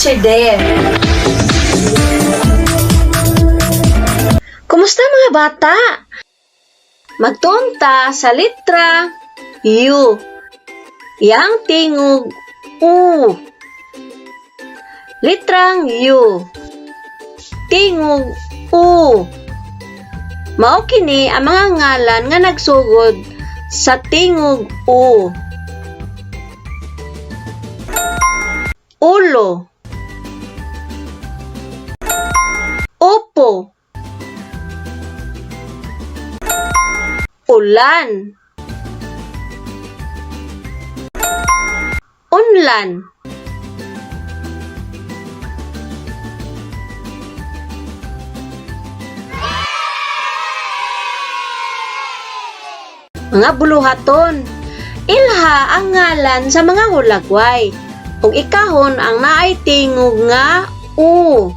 Teacher Dare. Kumusta, mga bata? Magtuon ta sa litra U. Yang tingog U. Litrang U. Tingog U. Mao kini ang mga ngalan nga nagsugod sa tingog U. Ulo. Upo. Ulan. Unlan. Mga buluhaton. Ilha ang ngalan sa mga hulagway ug ikahon ang naay tingog nga U.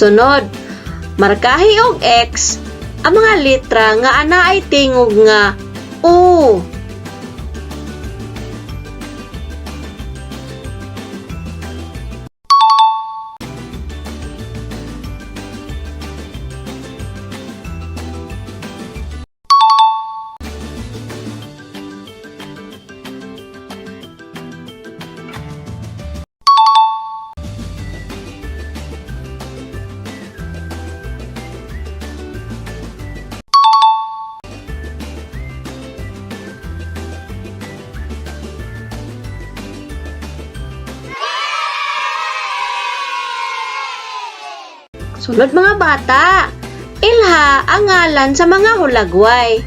Sunod, markahi og X ang mga litra nga anaay tingog nga U. Sunod, mga bata, ilha ang ngalan sa mga hulagway.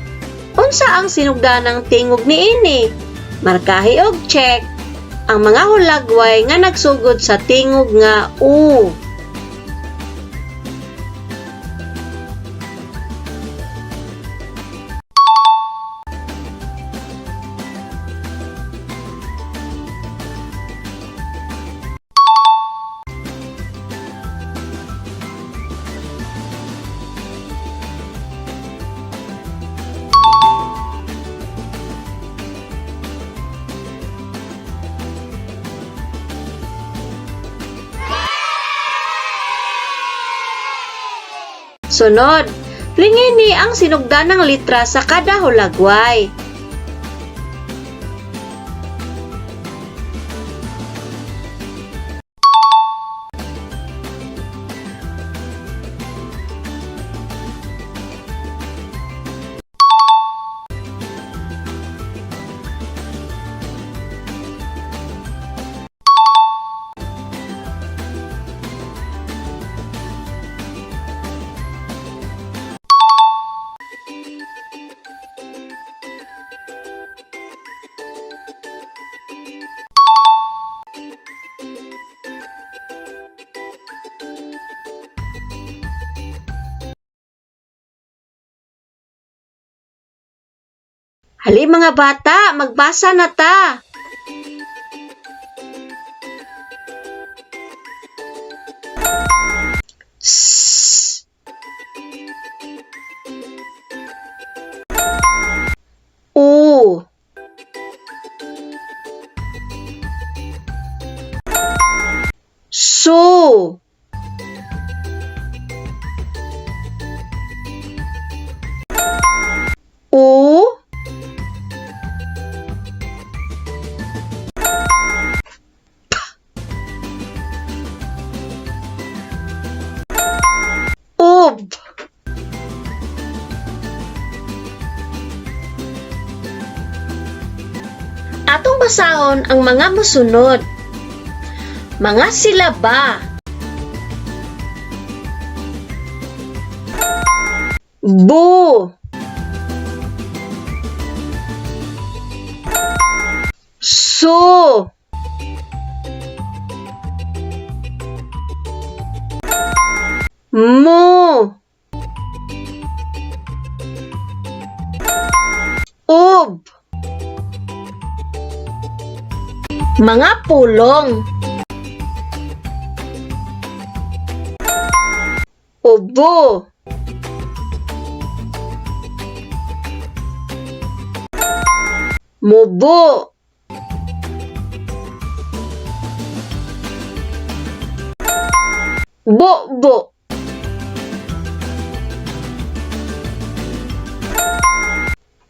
Unsa ang sinugdanang tingog niini? Markahi og check ang mga hulagway nga nagsugod sa tingog nga U. Sunod, lingini ang sinugdanang litra sa kada hulagway. Hali, mga bata, magbasa na ta. S. U. Su. U. Ub. Atong basahon ang mga mosunod. Mga silaba. Bu. Su. Mo. Ub. Mga pulong. Ubo. Mubo. Bo-bo.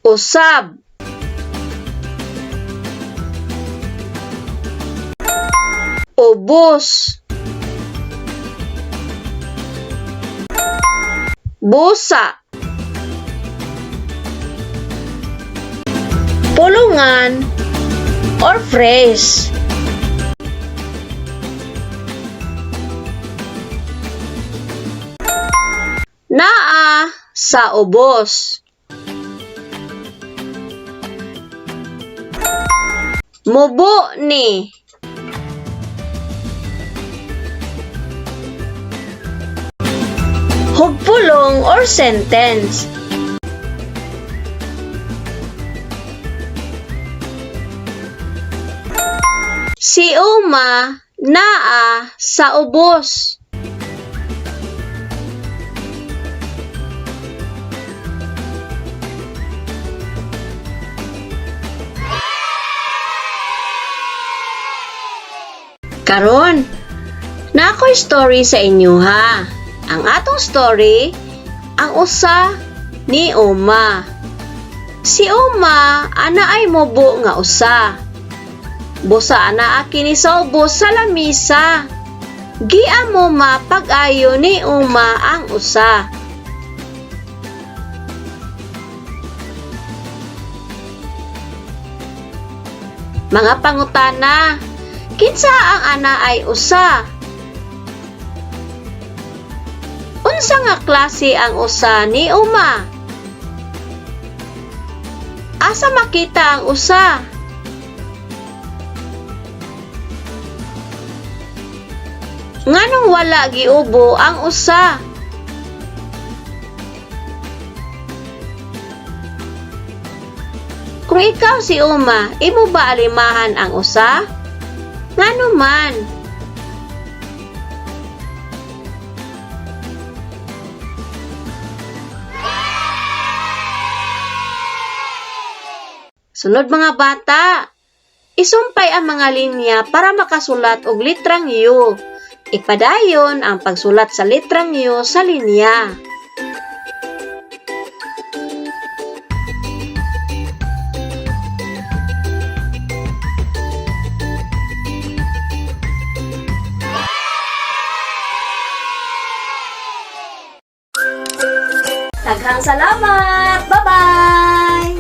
Usab. Ubos. Busa. Pulungan or phrase. Naa sa ubos. Mubo ni. Hugpulong or sentence. Si Uma naa sa ubos. Karon, naa ko'y story sa inyo ha. Ang atong story, ang usa ni Uma. Si Uma, ana ay mubo nga usa. Busa ana kini sa ubos sa lamisa. Giamuma pag-ayo ni Uma ang usa. Mga pangutana, kinsa ang ana ay usa? Unsa nga klase ang usa ni Uma? Asa makita ang usa? Nganong wala giubo ang usa? Kung ikaw si Uma, imo ba alimahan ang usa? Ngano man? Sunod, mga bata, isumpay ang mga linya para makasulat og litrang U. Ipadayon ang pagsulat sa litrang U sa linya. Daghang salamat! Bye-bye!